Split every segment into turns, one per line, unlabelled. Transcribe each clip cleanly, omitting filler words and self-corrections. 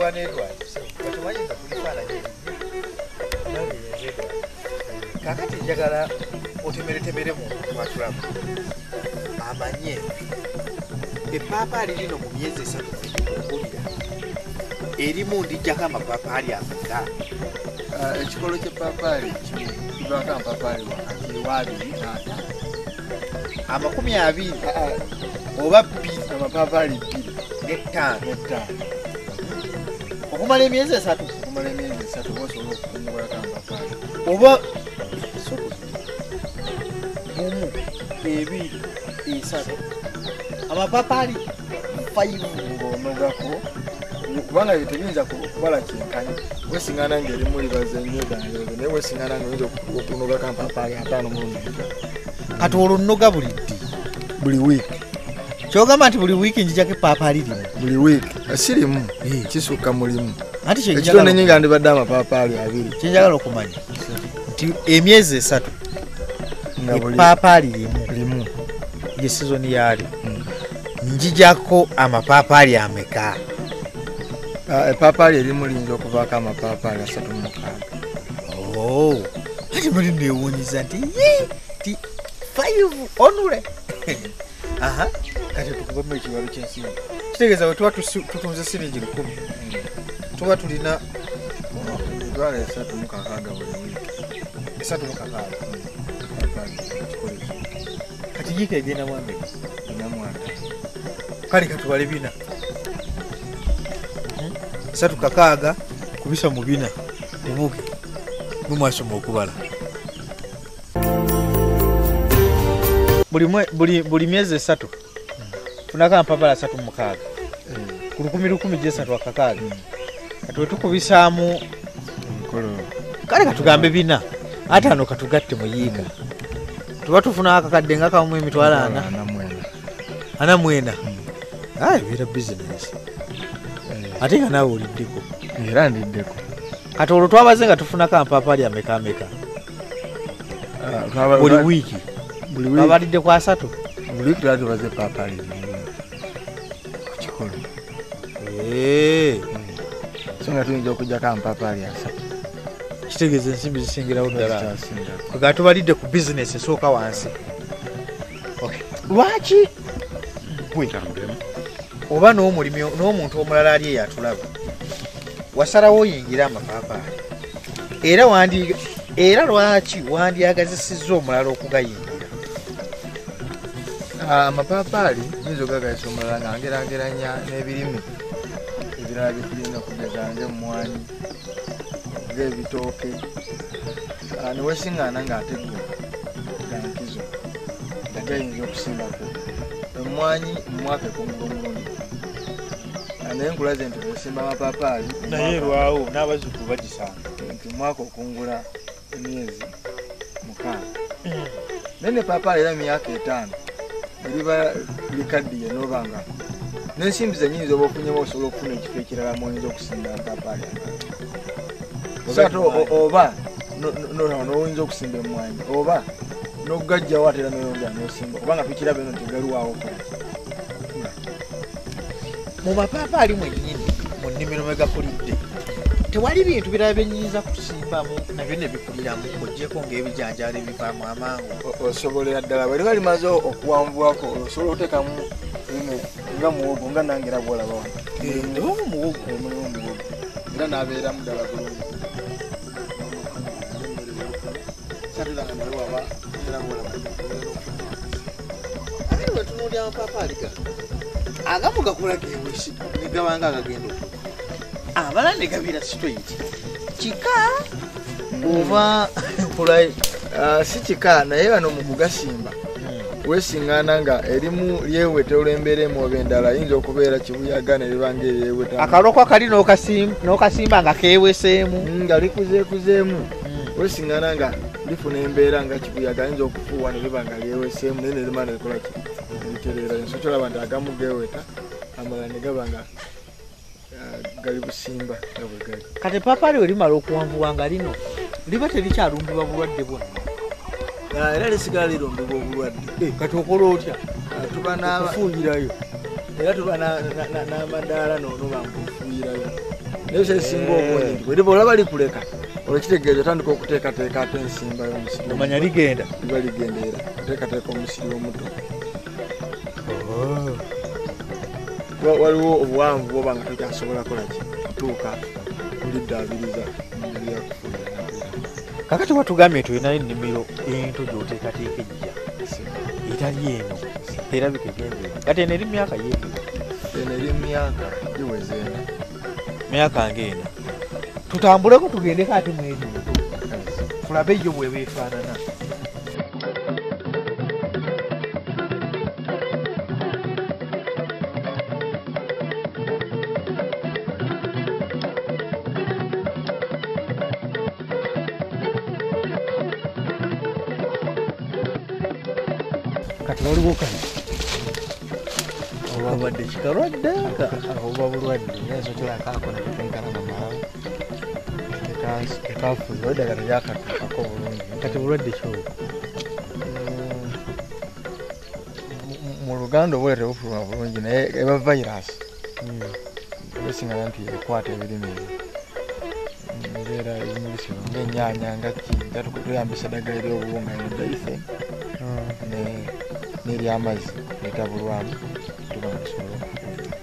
Bayitibwa n'Edward. Kati nga kulifaananya erinnya. Kaakati njagala otemeretemere mu watulaba amanye epaapaali lino mu myezi 3 okukulira erimu ndijjako amapaapaali ameka?
Ekikolo ky'epaapaali kimu kivaako amapaapaali wakati wa 2 na 5.
20 oba 2
amapaapaali 2
ne 5 okumala emyezi 3.
Okumala emyezi 3 oba osobola okukungulako amapaapaali
oba 1 2 3 amapaapaali 5
ng'onogako kubanga tebiyinza kubala kyenkanyi. Wesingana ng'erimu libaze nnyo gange naye wesingana ng'oyinza okunogako amapaapaali 5 mulundi.
Kati olwo nnoga buli ddi?
Buli wiiki.
Kyogamba nti buli wiiki njijjako epaapaali limu?
Buli wiiki si limu, kisukka mulimu.
Anti
ekitone nnyo nga ndibadde amapaapaali 2.
Kyenjagala okumanya nti emyezi 3 epaapaali limu ye sizoni yaalyo njijjako amapaapaali ameka?
Epaapaali erimu liyinza okuvaako amapaapaali 36.
Oh, ati muli neewuunyiza nti ye ti 5 onule. Aha, kati tukubamu ekibalo ky'ensimbi. Kitegeeza bwe tuba tutunze siringi 1000 tuba tulina
360 buli wiiki.
360. Kati yiika egenda mu ameka?
405.
Kale katubale 4. 360 kubisa mu 4 temuke mumwasoma okubala. Buli myezi 3 funako amapapaali 36 ku 1,000 1,000 gye 360. Kati we tukubisaamu kale katugambe 4 5 katugatte mu yiika tuba tufuna akakadde nga kamu emitwalo 44. Ebeera bizinesi ate nga naawe oliddeko.
Era ndiddeko.
Kati olwo twabaze nga tufunako amapapaali ameka ameka buli wiiki? Babalidde ku 3.
Buli wiiki tuba tubaze epaapaali limu ku kikolo. So nga tuyinza okuggyako amapapaali 3.
Kitegeeza ensimbi zisingirawo ddala. Kwega tubalidde ku bizinesi esooka wansi. Lwaki gwe oba n'omulimi n'omuntu omulala ali eyo atulaba wasalawo oyingira amapaapaali era lwaki wandyagazisizza omulala okugayingira?
Amapaapaali nyinza okugagazisa omulala nga ngeraageranya n'ebirime ebirala bye tulina okugeza ng'emmwanyi, ng'ebitooke, ne weesiŋŋaana ng'ate go ga nkizo nga gayinza okusingako. Emmwanyi mu mwaka ekungula omulundi, naye nkulaze nti bw'osimba amapaapaali
naye lwawo n'abazzukulu bagisanga
nti mu mwaka okungula emyezi 6. Naye n'epaapaali era emyaka 5 eriba likaddiye n'oba nga n'ensimbi zennyini z'oba ofunyemu osobola okufuna ekifo ekirala mw'oyinza okusimba amapaapaali amalala. So ate oba n'oyinza okusimba emmwanyi oba n'ogajjawo ate era n'oyongera n'osimba kubanga tukiraba eno nti galuwaawo okukula.
Mu mapaapaali mwennyini mu nnimiro mwe gakulidde tewali bintu birala bye nnyinza kusimbamu nabyo ne bikuliramu ng'oggyeko ng'ebijanjaalo ebivaamu amangu?
Osobolera ddala bwe liba limaze okuwanvuwako osobola okuteekamu ebime nga muwogo nga nange era bw'olaba wano.
Mulimu muwogo.
Mulimu muwogo era n'abeeramu ddala bulungi. Ate nga naye waba era bw'olaba.
Ate bwe tunuulira amapaapaali gano agamu gakula geewesi ne gabanga agagenda okukula, amalala ne gabeera straight. Kika oba nkola?
Si kika, naye wano mu kugasimba weesiŋŋaana nga erimu lyeweta olw'embeera emu oba endala ayinza okubeera kibuyaga ne liba ng'eryeweta.
Akalokwa kali n'okasimba nga keeweseemu
nga likuzeekuzeemu. Weesiŋŋaana nga lifuna embeera nga kibuyaga ayinza okufuuwa ne liba nga lyeweseemu naye ne limala ne likola ki? Litereera. Enso kyolaba nti agamu geeweta amalala ne gaba nga gali busimba nga bwe gali.
Kati epaapaali we limala okuwanvuwa nga lino liba terikyalumbibwa bulwadde bwonna?
Era lisigala lirumbibwa obulwadde.
Kati okola otya?
Tuba
okufuuyirayo.
Era tuba n'amadaala n'onoba ng'ofuuyirayo. Naye ebisinga obungi nti bwe olaba likuleka olwekitegeeza otandika okuteekateeka ate ensimba y'omusiri.
Omanya ligenda.
Liba ligenda era oteekateeka omusiri omuto. Waliwo obuwanvu bw'oba nga tokyasobola kukola ki kutuuka kuliddaabiriza mu ngeri ya kufuuyira.
Kakati watugambye tulinayo ennimiro ento gy'oteekateeka ejja etali eno erabika egenze kati eno eri myaka yeebiri.
Eno eri myaka giweze ena.
Myaka ng'ena. Tutambuleko tugendeko ate mu eri tulabe yo bw'eba efaanana. Kati waliwo kano obadde kikalwadde
oba bulwadde naye kaakona tekenkana na malawo tekafuze eddagala lyakatuukako bulungi.
Kati bulwadde ki obwo?
Mu Luganda obwere tebufuluma bulungi naye eba virus ebesingana nti ekwata ebirime ebyo embeera ebimulisiro ng'ennyaanya nga ki tuyambisa eddagala ery'obuwunga nedayise n'eryamazzi netabulwamu tuba nga tusobola okufuuyira.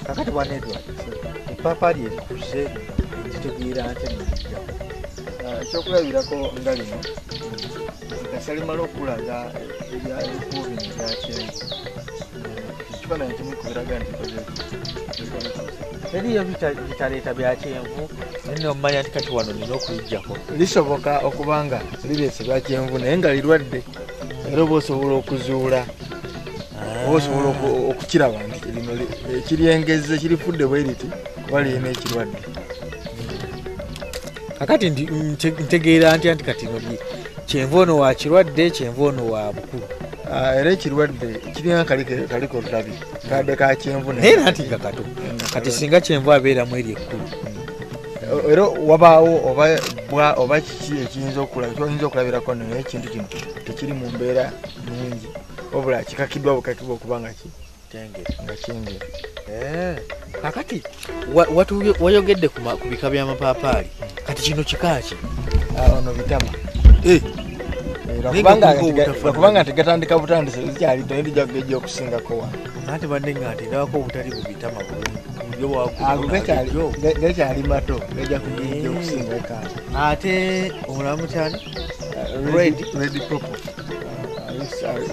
Kakati bwana Edward, eppapaali erikuze nkitegeera ntya nengijjako?
Ekyokulabirako nga lino kasalimala okulaga ebikuubo bino ebya kyenvu. Ekifaananyi kimu ku biraga nti
teriyo bitaleeta bya kyenvu naye nomanya nti kati wano nina okuyiggyako.
Lisoboka okuba nga lireese bya kyenvu naye nga lirwadde era oba osobola okuzuula oba osobola okukiraba nti lino ekiryengeze kirifudde bwe riti kuba lirina ekirwadde.
Kakati ntegeera ntya nti kati no kyenvu ono wa kirwadde kyenvu ono wa bukulu?
Era ekirwadde kirina kaliko olutabi kadde ka kyenvu
naye era nti nga kato kati singa kyenvu abeeramu eri ekkulu
era wabaawo oba kiki ekiyinza oyinza okulabirako naye ekintu kino tekiri mu mbeera nnungi wabula kikakiddwa bukakibwa okuba nga nga kyengera.
Kakati wayogedde ku bika by'amapaapaali kati kino kika ki?
Ono bitama. Kubanga tegatandika butandise zikyali ntono lijja kugejja okusingako wano.
Anti badde nga nti ndabako obutali bubitama bulungi.
Ago gakyali mato gajja kugejja okusingako awo.
Ate omulamu kyani?
Red purple.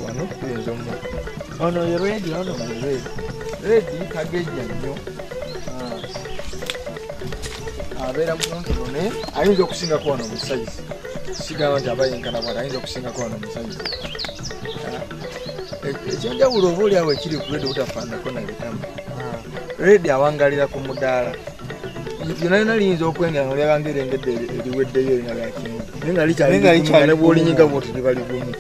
Wano tuyinza omu.
Ono ye red ono?
Red. Red tagejja nnyo. Abeera mutonotono naye ayinza okusingako wano mu sayizi. Sigamba nti aba yenkana bw'ati ayinza okusingako wano mu sayizi. Ekyenjawulo oba oli awo ekiri ku red obutafaananako na bitama. Red awangalira ku mudaala. Lyonna lyonna liyinza okwengera nga lyaba ng'erengedde eriweddeyo erina lya kyenvu. Naye nga likyali nga ne bw'olinyiga bw'oti liba ligumu.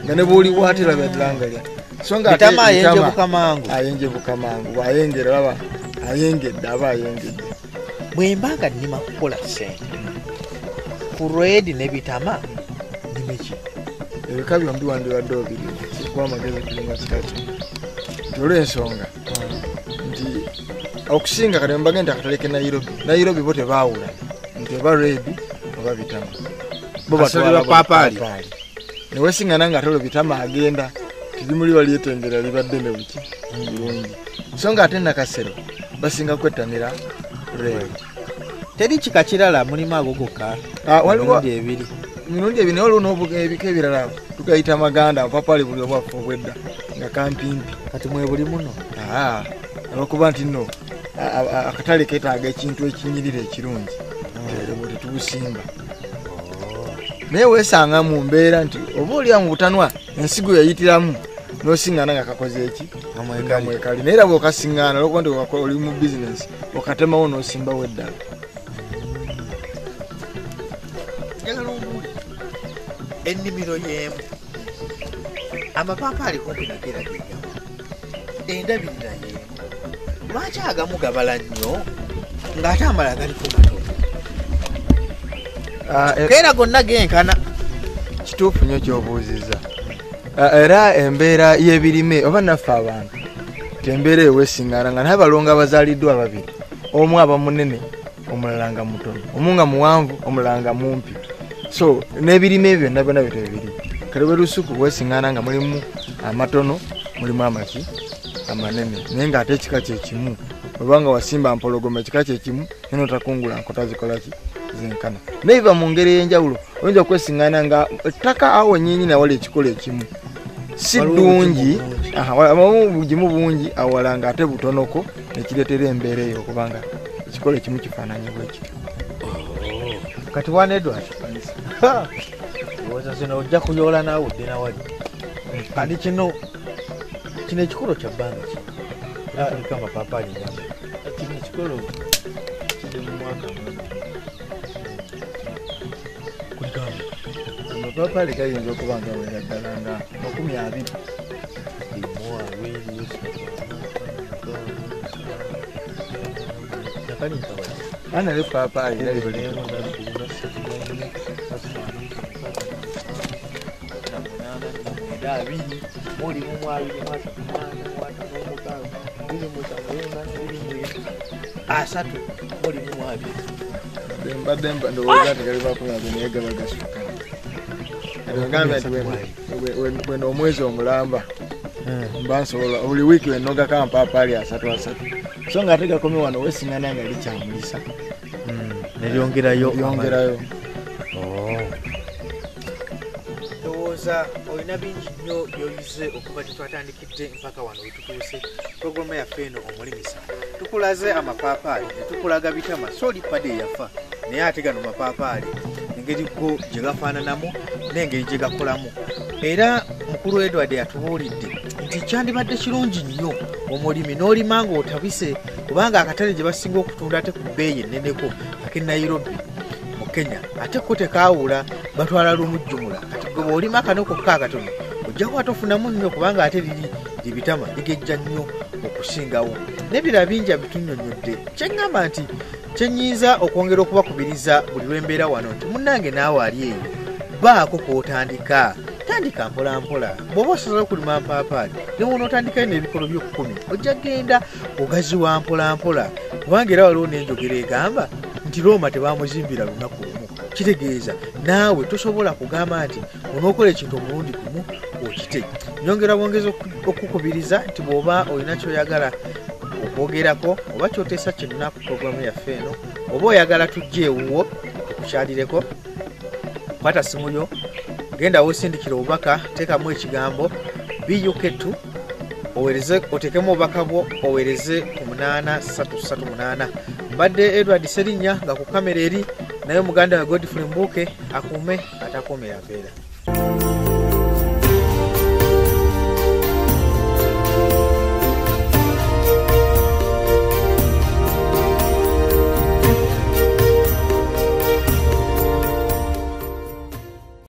Nga ne bw'olikwata eraba ddala nga lya. So nga ate
bitama ayenjebuka mangu.
Ayenjebuka mangu. Bw'ayengera olaba ayengedde aba ayengedde.
Bwe mba nga nnima kukola ssente ku red ne bitama nnime ki?
Ebika byombi wandibadde obirima sikuwa amagezi kulima kika kimu. Nti olw'ensonga nti okusinga kati mbage nti akatale ke Nairobi. Nairobi bo tebaawula nti oba red oba bitama. Bo batwala
paapaali.
Ne weesingana nga ate olwo bitama agenda tirimuli balyetengera libadde ne buki bulungi. So nga ate Nakasero basinga kwettanira red.
Teri kika kirala mulimu ago gokka?
Waliwo emirundi ebiri naye waliwo ebika ebirala tugayita maganda amapapaali buli obwaffe obwedda nga kampimpi.
Kati mwe buli muno?
Olwokuba nti nno akatale keetaaga ekintu ekinyirira ekirungi obwo tetubusimba. Naye weesanga mu mbeera nti oba oli mu butanwa ensigo yayitiramu n'osiŋŋaana nga kakoze eki nga mwekali naye era bw'okasiŋŋaana olwokuba nti oli mu bizinensi okatemawo n'osimbawo eddala.
Njagala ombuulire ennimiro y'emu amapaapaali kumpi nago era gegamu endabirira y'emu lwaki agamu gabala nnyo ng'ate amalala galiko matono? Keera gonna genkana.
Kituufu nnyo ky'obuuzizza. Era embeera y'ebirime oba naffe abantu embeera eyo weesingana nga naye abalongo abazaaliddwa babiri, omu aba munene omulala nga mutono, omu nga muwanvu omulala nga mumpi. So n'ebirime ebyo byonna byonna bityo biri. Kale bwe lusuku weesingana nga mulimu amatono, mulimu amaki amanene, naye ng'ate ekika kye kimu. Oba nga wasimba mpologoma ekika kye kimu, naye n'otakungula nkota zikola ki? Zenkana. Naye biba mu ngeri ey'enjawulo, oyinza okwesingana nga ettaka awo wennyini awali ekikolo ekimu si ddungi, obugimu bungi awala ng'ate butonoko, nekireetera embeera eyo okubanga ekikolo ekimu kifaananye bwe kityo.
Kati wana Edward, ndowooza zino ojja kuyoola naawe odde nawali. Kati kino ekikolo kya bbanga ki? Era kuliko amapaapaali nyama.
Kino ekikolo kiri mu mwaka
Kuliko
amapaapaali gayinza okuba nga wera ddala nga 20.
Limu, abiri, esatu, ana, ataano, mukaaga, musanvu, nakali nkabala.
Ana le paapaali era liba
Emu, bbiri, ssatu, nnya, ttaano, mukaaga, musanvu, munaana, mwenda, abiri, mu limu, mu abiri, mu asatu, mu ana, mu ataano, mu mukaaga, biri musanvu, munaana, biri mwenda, asatu, mu limu, mu abiri.
Mbadde ndowooza nti gali 20 naye gaba gasukka. Ngambye nti bweno omwezi omulamba mba nsobola buli wiiki wenogako amapaapaali 3 3. So ng'ate gakomye wano weesingana nga likyamulisa.
Neryongerayo.
Lyongerayo.
Ndowooza olina bingi nnyo by'oyize okuva gye twatandikidde mpaka wano we tutuuse. Pulogulaamu yaffe eno Omulimisa. Tukulaze amapaapaali ne tukulaga bitama, so oli pade eyafa, naye ate gano mapaapaali engeri go gye gafaananamu n'engeri gye gakolamu. Era mukulu Edward yatubuulidde nti kyandibadde kirungi nnyo omulimi n'olima ng'otabise, kubanga akatale gye basinga okutunda ate ku bbeeyi enneneko ak'e Nairobi mu Kenya, ate ko tekaawula, batwala lumu jjumula. Kati gwe bw'olima kano kokka akatono ojja kuba tofunamu nnyo, kubanga ate liri libitama ligejja nnyo okusingawo. N'ebirala bingi abitunnyonnyodde. Kye ŋŋamba nti kye nnyinza okwongera okubakubiriza buli lw'embeera wano nti munnange naawe ali eyo, baako kw'otandika. Tandika mpola mpola. Bw'oba osobola okulima mpaapaali, ne bw'onootandikayo n'ebikolo by'okkumi, ojja genda ogaziwa mpola mpola, kubanga era waliwo n'enjogera egamba nti Roma tebaamuzimbira lunaku lumu. Kitegeeza naawe tosobola kugamba nti onookola ekintu omulundi gumu okite. Nyongera bwongeza okukubiriza nti bw'oba olina ky'oyagala okwogerako oba ky'oteesa kyonna ku pulogulaamu yaffe eno, oba oyagala tujje ewuwo tukukyalireko, kwata simu yo, genda wosindikira obubaka, teekamu ekigambo BUK2, oweereze, oteekemu obubaka bwo, oweereze ku 8338. Mbadde Edward Serinnya nga ku kamera eri naye muganda we Godfrey Mbuke, akuume atakuumira mpeera.